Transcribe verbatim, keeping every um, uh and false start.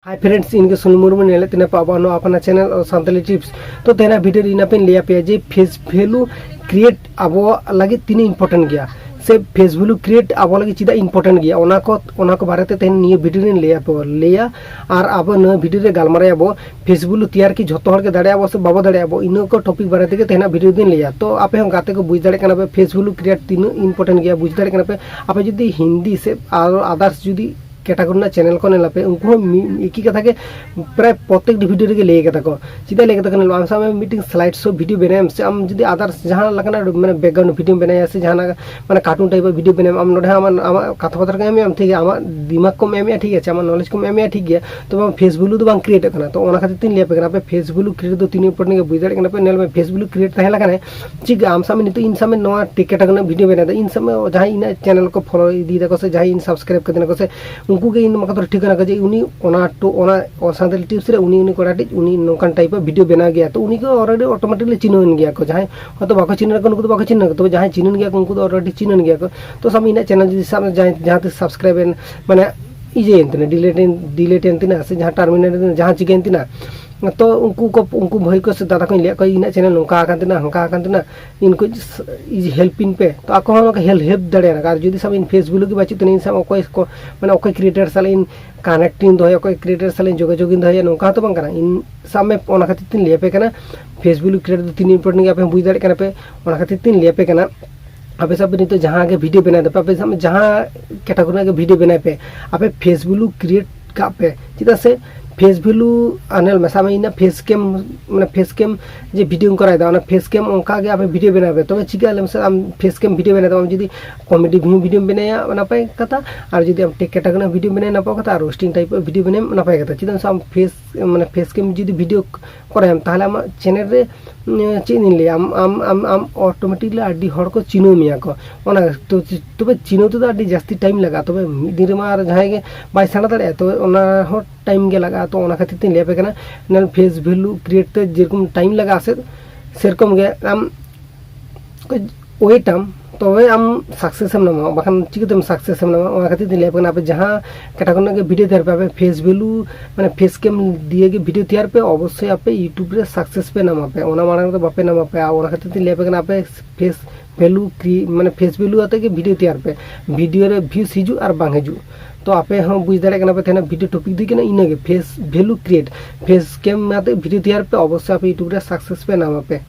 Hi friends, ᱤᱧ ᱜᱮ ᱥᱩᱱᱤᱞ ᱢᱩᱨᱢᱩ, ᱧᱮᱞᱮᱫ ᱛᱤᱧᱟᱹ ᱯᱮ ᱟᱵᱚᱣᱟᱜ ᱱᱚᱣᱟ ᱟᱯᱱᱟ channel ᱥᱟᱱᱛᱟᱞᱤ ᱴᱤᱯᱥ᱾ ᱛᱚ ᱛᱮᱦᱮᱧᱟᱜ ᱵᱷᱤᱰᱤᱭᱳ ᱨᱮ ᱤᱧ ᱟᱯᱮᱧ ᱞᱟᱹᱭ ᱟᱯᱮᱭᱟ ᱡᱮ ᱯᱷᱮᱥ ᱵᱷᱮᱞᱩ ᱠᱨᱤᱭᱮᱴ ᱟᱵᱚᱣᱟᱜ ᱞᱟᱹᱜᱤᱫ ᱛᱤᱱᱟᱹᱜ ᱤᱢᱯᱚᱨᱴᱮᱱᱴ ᱜᱮᱭᱟ, ᱥᱮ ᱯᱷᱮᱥ ᱵᱷᱮᱞᱩ ᱠᱨᱤᱭᱮᱴ ᱟᱵᱚ ᱞᱟᱹᱜᱤᱫ ᱪᱮᱫᱟᱜ ᱤᱢᱯᱚᱨᱴᱮᱱᱴ ᱜᱮᱭᱟ, ᱚᱱᱟ ᱠᱚ ᱚᱱᱟ ᱠᱚ ᱵᱟᱨᱮᱛᱮ ᱛᱮᱦᱮᱧ ᱱᱤᱭᱟᱹ ᱵᱷᱤᱰᱤᱭᱳ ᱨᱮᱧ ᱞᱟᱹᱭ ᱟᱯᱮ ᱞᱟᱹᱭᱟ᱾ ᱟᱨ ᱟᱵᱚ ᱱᱚᱣᱟ ᱵᱷᱤᱰᱤᱭᱳ ᱨᱮ ᱜᱟᱞᱢᱟᱨᱟᱣ ᱟᱵᱚ ᱯᱷᱮᱥ ᱵᱷᱮᱞᱩ ᱛᱮᱭᱟᱨ ᱠᱤ ᱡᱷᱚᱛᱚ ᱦᱚᱲ ᱜᱮ ᱫᱟᱲᱮᱭᱟᱜᱼᱟ ᱵᱚ ᱥᱮ ᱵᱟᱵᱚ ᱫᱟᱲᱮᱭᱟᱜᱼᱟ ᱵᱚ, ᱤᱱᱟᱹ ᱠᱚ ᱴᱚᱯᱤᱠ ᱵᱟᱨᱮ ᱛᱮᱜᱮ ᱛᱮᱦᱮᱧᱟᱜ ᱵᱷᱤᱰᱤᱭᱳ ᱫᱚᱧ ᱞᱟᱹᱭᱟ᱾ ᱛᱚ ᱟᱯᱮ ᱦᱚᱸ ᱜᱟᱛᱮ ᱠᱚ ᱵᱩᱡᱽ ᱫᱟᱲᱮᱭᱟᱜ ᱠᱟᱱᱟ ᱯᱮ ᱯᱷᱮᱥ ᱵᱷᱮᱞᱩ ᱠᱨᱤᱭᱮᱴ ᱛᱤᱱᱟᱹᱜ ᱤᱢᱯᱚᱨᱴᱮᱱᱴ ᱜᱮᱭᱟ, ᱵᱩᱡᱽ ᱫᱟᱲᱮᱭᱟᱜ ᱠᱟᱱᱟ ᱯᱮ᱾ ᱟᱯᱮ ᱡᱩᱫᱤ ᱦᱤᱱᱫᱤ ᱥᱮ ᱟᱨ ᱟᱫᱟᱨᱥ ᱡᱩᱫᱤ ᱠᱮᱴᱟᱜᱚᱨᱤ ᱨᱮᱱᱟᱜ ᱪᱮᱱᱮᱞ ᱠᱚ ᱧᱮᱞ ᱟᱯᱮ, ᱩᱱᱠᱩ ᱦᱚᱸ ᱢᱤ- ᱮᱠᱤ ᱠᱟᱛᱷᱟ ᱜᱮ ᱯᱨᱟᱭ ᱯᱨᱚᱛᱮᱠᱴᱤ ᱵᱷᱤᱰᱤᱭᱳ ᱨᱮᱜᱮ ᱞᱟᱹᱭ ᱠᱟᱫᱟ ᱠᱚ᱾ ᱪᱮᱫᱟᱜ ᱞᱟᱹᱭ ᱠᱟᱫᱟ ᱠᱚ? ᱧᱮᱞ ᱢᱮ, ᱟᱢ ᱥᱟᱵ ᱢᱮ ᱢᱤᱫᱴᱤᱝ ᱥᱞᱟᱭᱤᱰ ᱥᱳ ᱵᱷᱤᱰᱤᱭᱳ ᱵᱮᱱᱟᱣ ᱟᱢ ᱥᱮ ᱟᱢ ᱡᱩᱫᱤ ᱟᱫᱟᱨᱥ ᱡᱟᱦᱟᱸ ᱞᱮᱠᱟᱱᱟᱜ ᱢᱟᱱᱮ ᱵᱮᱠᱜᱨᱟᱣᱩᱱᱰ ᱵᱷᱤᱰᱤᱭᱳ ᱵᱮᱱᱟᱣᱟ ᱥᱮ ᱡᱟᱦᱟᱱᱟᱜ ᱢᱟᱱᱮ ᱠᱟᱨᱴᱩᱱ ᱴᱟᱭᱤᱯ ᱵᱷᱤᱰᱤᱭᱳ ᱵᱮᱱᱟᱣ ᱟᱢ, ᱟᱢ ᱱᱚᱰᱮ ᱦᱚᱸ ᱟᱢᱟᱜ, ᱟᱢᱟᱜ ᱠᱟᱛᱷᱟ ᱵᱟᱛᱨᱟ ᱠᱚ ᱮᱢᱮᱜᱼᱟᱢ, ᱴᱷᱤᱠ ᱜᱮᱭᱟ, ᱟᱢᱟᱜ ᱫᱤᱢᱟᱜᱽ ᱠᱚᱢ ᱮᱢᱮᱜᱼᱟ, ᱴᱷᱤᱠ ᱜᱮᱭᱟ, ᱟᱢᱟᱜ ᱱᱚᱞᱮᱡᱽ ᱠᱚᱢ ᱮᱢᱮᱜᱼᱟ, ᱴᱷᱤᱠ ᱜᱮᱭᱟ, ᱛᱚᱵᱮ ᱟᱢ ᱯᱷᱮᱥ ᱵᱷᱮᱞᱩ ᱫᱚ ᱵᱟᱝ ᱠᱨᱤᱭᱮᱴᱚᱜ ᱠᱟᱱᱟ᱾ ᱛᱚ ᱚᱱᱟ ᱠᱷᱟᱹᱛᱤᱨ ᱛᱤᱧ ᱞᱟᱹᱭ ᱟᱯᱮ ᱠᱟᱱᱟ, ᱟᱯᱮ ᱯᱷᱮᱥ ᱵᱷᱮᱞᱩ ᱠᱨᱤᱭᱮᱴ ᱫᱚ ᱛᱤᱱᱟᱹᱜ ᱤᱢᱯᱚᱨᱴᱮᱱᱴ ᱜᱮ ᱵᱩᱡᱽ ᱫᱟᱲᱮᱭᱟᱜ ᱠᱟᱱᱟ ᱯᱮ᱾ ᱧᱮᱞ ᱢᱮ, ᱯᱷᱮᱥ ᱵᱷᱮᱞᱩ ᱠᱨᱤᱭᱮᱴ ᱛᱟᱦᱮᱸ ᱞᱮᱠᱷᱟᱱ ᱪᱮᱫ ᱟᱢ ᱥᱟᱵ ᱢᱮ ᱱᱤᱛᱚᱜ ᱤᱧ ᱥᱟᱵ ᱢᱮ ᱱᱚᱣᱟ ᱴᱤᱠᱮᱴ ᱨᱮᱱᱟᱜ ᱵᱷᱤᱰᱤᱭᱳ ᱵᱮᱱᱟᱣ ᱮᱫᱟ, ᱤᱧ ᱥᱟᱵ ᱢᱮ ᱡᱟᱦᱟᱸᱭ ᱤᱧᱟᱹᱜ ᱪᱮᱱᱮᱞ ᱠᱚ ᱯᱷᱚᱞᱳ ᱤᱫᱤᱭᱮᱫᱟ ᱠᱚ ᱥᱮ ᱡᱟᱦᱟᱸᱭ ᱤᱧ ᱥᱟᱵᱥᱠᱨᱟᱭᱤᱵ ᱠᱟᱫᱤᱧᱟ ᱠᱚ ᱥᱮ ᱩᱱᱠᱩ ᱜᱮ ᱤᱧ ᱱᱚᱣᱟ ᱠᱟᱛᱷᱟ ᱴᱷᱤᱠᱟᱹᱱᱟ ᱠᱚ ᱡᱮ ᱩᱱᱤ ᱚᱱᱟ ᱴᱚ-, ᱚᱱᱟ ᱥᱟᱱᱛᱟᱲᱤ ᱴᱤᱯᱥ ᱨᱮ ᱩᱱᱤ, ᱩᱱᱤ ᱠᱚᱲᱟ ᱴᱤᱡ ᱩᱱᱤ ᱱᱚᱝᱠᱟᱱ ᱴᱟᱭᱤᱯ ᱟᱜ ᱵᱷᱤᱰᱤᱭᱳ ᱵᱮᱱᱟᱣ ᱜᱮᱭᱟ᱾ ᱛᱚ ᱩᱱᱤ ᱠᱚ ᱚᱞᱨᱮᱰᱤ ᱚᱴᱳᱢᱮᱴᱤᱠᱞᱤ ᱪᱤᱱᱦᱟᱹᱣ ᱮᱱ ᱜᱮᱭᱟ ᱠᱚ, ᱡᱟᱦᱟᱸᱭ ᱦᱚᱭᱛᱳ ᱵᱟᱠᱚ ᱪᱤᱱᱦᱟᱹᱣ ᱠᱚ ᱩᱱᱠᱩ ᱫᱚ ᱵᱟᱠᱚ ᱪᱤᱱᱦᱟᱹᱣ ᱠᱚ, ᱛᱚᱵᱮ ᱡᱟᱦᱟᱸᱭ ᱪᱤᱱᱦᱟᱹᱣ ᱜᱮᱭᱟ ᱠᱚ ᱩᱱᱠᱩ ᱫᱚ ᱚᱞᱨᱮᱰᱤ ᱪᱤᱱᱦᱟᱹᱣ ᱮᱱ ᱜᱮᱭᱟ ᱠᱚ᱾ ᱛᱚ ᱥᱟᱵ ᱢᱮ ᱤᱧᱟᱹᱜ ᱪᱮᱱᱮᱞ ᱡᱩᱫᱤ ᱥᱟᱵ ᱢᱮ ᱡᱟᱦᱟᱸᱭ, ᱡᱟᱦᱟᱸ ᱛᱤᱥ ᱥᱟᱵᱥᱠᱨᱟᱭᱤᱵ ᱮᱱ, ᱢᱟᱱᱮ ᱤᱭᱟᱹᱭᱮᱱ ᱛᱤᱧᱟ, ᱰᱤᱞᱮᱴ ᱮᱱ, ᱰᱤᱞᱮᱴ ᱮᱱ ᱛᱤᱧᱟ ᱥᱮ ᱡᱟᱦᱟᱸ ᱴᱟᱨᱢᱤᱱᱮᱴ ᱮᱱ ᱛᱤᱧᱟ, ᱡᱟᱦᱟᱸ ᱪᱤᱠᱟᱹᱭᱮᱱ ᱛᱤᱧᱟ, ᱛᱚ ᱩᱱᱠᱩ ᱠᱚ, ᱩᱱᱠᱩ ᱵᱷᱟᱹᱭ ᱠᱚ ᱥᱮ ᱫᱟᱫᱟ ᱠᱚᱧ ᱞᱟᱹᱭᱟᱫ ᱠᱚᱣᱟ, ᱤᱧᱟᱹᱜ ᱪᱮᱱᱮᱞ ᱱᱚᱝᱠᱟ ᱟᱠᱟᱱ ᱛᱤᱧᱟ, ᱦᱟᱝᱠᱟ ᱟᱠᱟᱱ ᱛᱤᱧᱟ, ᱤᱧ ᱠᱚ ᱦᱮᱞᱯ ᱤᱧ ᱯᱮ᱾ ᱛᱚ ᱟᱠᱚ ᱦᱚᱸ ᱱᱚᱝᱠᱟ ᱦᱮᱞᱯ, ᱦᱮᱞᱯ ᱫᱟᱲᱮᱭᱟᱜᱼᱟ᱾ ᱟᱨ ᱡᱩᱫᱤ ᱥᱟᱵ ᱤᱧ ᱯᱷᱮᱥ ᱵᱷᱮᱞᱩ ᱜᱮ ᱵᱟᱹᱪᱩᱜ ᱛᱤᱧᱟ, ᱤᱧ ᱥᱟᱵ ᱚᱠᱚᱭ ᱠᱚ, ᱢᱟᱱᱮ ᱚᱠᱚᱭ ᱠᱨᱤᱭᱮᱴᱟᱨ ᱥᱟᱞᱟᱜ ᱤᱧ ᱠᱟᱱᱮᱠᱴ ᱤᱧ ᱫᱚᱦᱚᱭᱟ, ᱚᱠᱚᱭ ᱠᱨᱤᱭᱮᱴᱟᱨ ᱥᱟᱞᱟᱜ ᱤᱧ ᱡᱳᱜᱟᱡᱳᱜᱽ ᱤᱧ ᱫᱚᱦᱚᱭᱟ, ᱱᱚᱝᱠᱟ ᱦᱚᱸᱛᱚ ᱵᱟᱝ ᱠᱟᱱᱟ᱾ ᱤᱧ ᱥᱟᱵ ᱢᱮ ᱚᱱᱟ ᱠᱷᱟᱹᱛᱤᱨ ᱛᱤᱧ ᱞᱟᱹᱭ ᱟᱯᱮ ᱠᱟᱱᱟ, ᱯᱷᱮᱥ ᱵᱷᱮᱞᱩ ᱠᱨᱤᱭᱮᱴ ᱫᱚ ᱛᱤᱱ ᱤᱢᱯᱚᱨᱴᱮᱱᱴ ᱜᱮᱭᱟ ᱟᱯᱮ ᱦᱚᱸ ᱵᱩᱡᱽ ᱫᱟᱲᱮᱭᱟᱜ ᱠᱟᱱᱟ ᱯᱮ᱾ ᱚᱱᱟ ᱠᱷᱟᱹᱛᱤᱨ ᱛᱤᱧ ᱞᱟᱹᱭ ᱟᱯᱮ ᱠᱟᱱᱟ, ᱟᱯᱮ ᱥᱟᱵ ᱯᱮ ᱱᱤᱛᱚᱜ ᱡᱟᱦᱟᱸ ᱜᱮ ᱵᱷᱤᱰᱤᱭᱳ ᱵᱮᱱᱟᱣ ᱫᱟᱯᱮ, ᱟᱯᱮ ᱥᱟᱵ ᱢᱮ ᱡᱟᱦᱟᱸ ᱠᱮᱴᱟᱜᱚᱨᱤ ᱨᱮᱱᱟᱜ ᱜᱮ ᱵᱷᱤᱰᱤᱭᱳ ᱵᱮᱱᱟᱣ ᱯᱮ, ᱟᱯᱮ ᱯᱷᱮᱥ ᱵᱷᱮᱞᱩ ᱠᱨᱤᱭᱮᱴ ᱠᱟᱜ ᱯᱮ᱾ ᱪᱮᱫᱟᱜ ᱥᱮ ᱯᱷᱮᱥ ᱵᱷᱮᱞᱩ, ᱟᱨ ᱧᱮᱞ ᱢᱮ, ᱥᱟᱵ ᱢᱮ ᱤᱧᱟᱹᱜ ᱯᱷᱮᱥ ᱠᱮᱢ, ᱢᱟᱱᱮ ᱯᱷᱮᱥ ᱠᱮᱢ ᱡᱮ ᱵᱷᱤᱰᱤᱭᱳᱧ ᱠᱚᱨᱟᱣ ᱮᱫᱟ, ᱚᱱᱟ ᱯᱷᱮᱥ ᱠᱮᱢ ᱚᱱᱠᱟ ᱜᱮ ᱟᱯᱮ ᱵᱷᱤᱰᱤᱭᱳ ᱵᱮᱱᱟᱣ ᱯᱮ᱾ ᱛᱚᱵᱮ ᱪᱤᱠᱟᱹᱜᱼᱟ ᱞᱟᱹᱭ ᱢᱮᱥᱮ, ᱟᱢ ᱯᱷᱮᱥ ᱠᱮᱢ ᱵᱷᱤᱰᱤᱭᱳ ᱵᱮᱱᱟᱣ ᱫᱟ, ᱟᱢ ᱡᱩᱫᱤ ᱠᱚᱢᱮᱰᱤ ᱵᱷᱤᱰᱤᱭᱳᱢ ᱵᱮᱱᱟᱣᱟ, ᱱᱟᱯᱟᱭ ᱠᱟᱛᱷᱟ, ᱟᱨ ᱡᱩᱫᱤ ᱟᱢ ᱴᱮᱠ ᱠᱮᱴᱟᱜᱚᱨᱤ ᱨᱮᱱᱟᱜ ᱵᱷᱤᱰᱤᱭᱳᱢ ᱵᱮᱱᱟᱣᱟ, ᱱᱟᱯᱟᱭ ᱠᱟᱛᱷᱟ, ᱟᱨ ᱨᱳᱥᱴᱤᱝ ᱴᱟᱭᱤᱯ ᱵᱷᱤᱰᱤᱭᱳ ᱵᱮᱱᱟᱣ, ᱱᱟᱯᱟᱭ ᱠᱟᱛᱷᱟ᱾ ᱪᱮᱫᱟᱜ ᱥᱮ ᱟᱢ ᱯᱷᱮᱥ, ᱢᱟᱱᱮ ᱯᱷᱮᱥ ᱠᱮᱢ ᱡᱩᱫᱤ ᱵᱷᱤᱰᱤᱭᱳ ᱠᱚᱨᱟᱣ ᱟᱢ, ᱛᱟᱦᱚᱞᱮ ᱟᱢᱟᱜ ᱪᱮᱱᱮᱞ ᱨᱮ, ᱩᱸ, ᱪᱮᱫ ᱤᱧ ᱞᱟᱹᱭᱟ, ᱟᱢ, ᱟᱢ, ᱟᱢ, ᱟᱢ ᱚᱴᱳᱢᱮᱴᱤᱠᱞᱤ ᱟᱹᱰᱤ ᱦᱚᱲ ᱠᱚ ᱪᱤᱱᱦᱟᱹᱣ ᱢᱮᱭᱟ ᱠᱚ᱾ ᱚᱱᱟ ᱛᱚ, ᱛᱚᱵᱮ ᱪᱤᱱᱦᱟᱹᱣ ᱛᱮᱫᱚ ᱟᱹᱰᱤ ᱡᱟᱹᱥᱛᱤ ᱴᱟᱭᱤᱢ ᱞᱟᱜᱟᱜᱼᱟ, ᱛᱚᱵᱮ ᱢᱤᱫ ᱫᱤᱱ ᱨᱮᱢᱟ ᱟᱨ ᱡᱟᱦᱟᱸᱭ ᱜᱮ ᱵᱟᱭ ᱥᱮᱬᱟ ᱫᱟᱲᱮᱭᱟᱜᱼᱟ᱾ ᱛᱚᱵᱮ ᱚᱱᱟ ᱦᱚᱸ ᱴᱟᱭᱤᱢ ᱜᱮ ᱞᱟᱜᱟᱜᱼᱟ᱾ ᱛᱚ ᱚᱱᱟ ᱠᱷᱟᱹᱛᱤᱨ ᱛᱤᱧ ᱞᱟᱹᱭ ᱟᱯᱮ ᱠᱟᱱᱟ, ᱧᱮᱞ, ᱯᱷᱮᱥ ᱵᱷᱮᱞᱩ ᱠᱨᱤᱭᱮᱴ ᱛᱮ ᱡᱮᱨᱚᱠᱚᱢ ᱴᱟᱭᱤᱢ ᱞᱟᱜᱟᱜᱼᱟ ᱥᱮ, ᱥᱮᱨᱚᱠᱚᱢ ᱜᱮ ᱟᱢ ᱠᱟᱹᱡ ᱳᱭᱮᱴ ᱟᱢ, ᱛᱚᱵᱮ ᱟᱢ ᱥᱟᱠᱥᱮᱥ ᱮᱢ ᱧᱟᱢᱟ, ᱵᱟᱠᱷᱟᱱ ᱪᱤᱠᱟᱹᱛᱮᱢ ᱥᱟᱠᱥᱮᱥ ᱮᱢ ᱧᱟᱢᱟ? ᱚᱱᱟ ᱠᱷᱟᱹᱛᱤᱨ ᱛᱤᱧ ᱞᱟᱹᱭ ᱟᱯᱮ ᱠᱟᱱᱟ, ᱟᱯᱮ ᱡᱟᱦᱟᱸ ᱠᱟᱴᱟ ᱠᱷᱚᱱᱟᱜ ᱜᱮ ᱵᱷᱤᱰᱤᱭᱳ ᱛᱮᱭᱟᱨ ᱯᱮ, ᱟᱯᱮ ᱯᱷᱮᱥ ᱵᱷᱮᱞᱩ ᱢᱟᱱᱮ ᱯᱷᱮᱥ ᱠᱮᱢ ᱫᱤᱭᱮ ᱜᱮ ᱵᱷᱤᱰᱤᱭᱳ ᱛᱮᱭᱟᱨ ᱯᱮ, ᱚᱵᱚᱥᱥᱳᱭ ᱟᱯᱮ ᱤᱭᱩᱴᱩᱵᱽ ᱨᱮ ᱥᱟᱠᱥᱮᱥ ᱯᱮ ᱧᱟᱢᱟ ᱯᱮ, ᱚᱱᱟ ᱢᱟᱲᱟᱝ ᱨᱮᱫᱚ ᱵᱟᱯᱮ ᱧᱟᱢᱟ ᱯᱮ᱾ ᱟᱨ ᱚᱱᱟ ᱠᱷᱟᱹᱛᱤᱨ ᱛᱤᱧ ᱞᱟᱹᱭ ᱟᱯᱮ ᱠᱟᱱᱟ, ᱟᱯᱮ ᱯᱷᱮᱥ ᱵᱷᱮᱞᱩ ᱠᱨᱤ ᱢᱟᱱᱮ ᱯᱷᱮᱥ ᱵᱷᱮᱞᱩ ᱟᱛᱮ ᱜᱮ ᱵᱷᱤᱰᱤᱭᱳ ᱛᱮᱭᱟᱨ ᱯᱮ, ᱵᱷᱤᱰᱤᱭᱳ ᱨᱮ ᱵᱷᱤᱭᱩᱥ ᱦᱤᱡᱩᱜ ᱟᱨ ᱵᱟᱝ ᱦᱤᱡᱩᱜ᱾ ᱛᱚ ᱟᱯᱮ ᱦᱚᱸ ᱵᱩᱡᱽ ᱫᱟᱲᱮᱭᱟᱜ ᱠᱟᱱᱟ ᱯᱮ ᱛᱟᱦᱮᱱᱟ ᱵᱷᱤᱰᱤᱭᱳ ᱴᱚᱯᱤᱠ ᱫᱚ ᱦᱩᱭᱩᱜ ᱠᱟᱱᱟ ᱤᱱᱟᱹᱜᱮ, ᱯᱷᱮᱥ ᱵᱷᱮᱞᱩ ᱠᱨᱤᱭᱮᱴ, ᱯᱷᱮᱥ ᱠᱮᱢ ᱟᱛᱮ ᱵᱷᱤᱰᱤᱭᱳ ᱛᱮᱭᱟᱨ ᱯᱮ, ᱚᱵᱚᱥᱥᱳᱭ ᱟᱯᱮ ᱤᱭᱩᱴᱩᱵᱽ ᱨᱮ ᱥᱟᱠᱥᱮᱥ ᱯᱮ ᱧᱟᱢᱟ ᱯᱮ᱾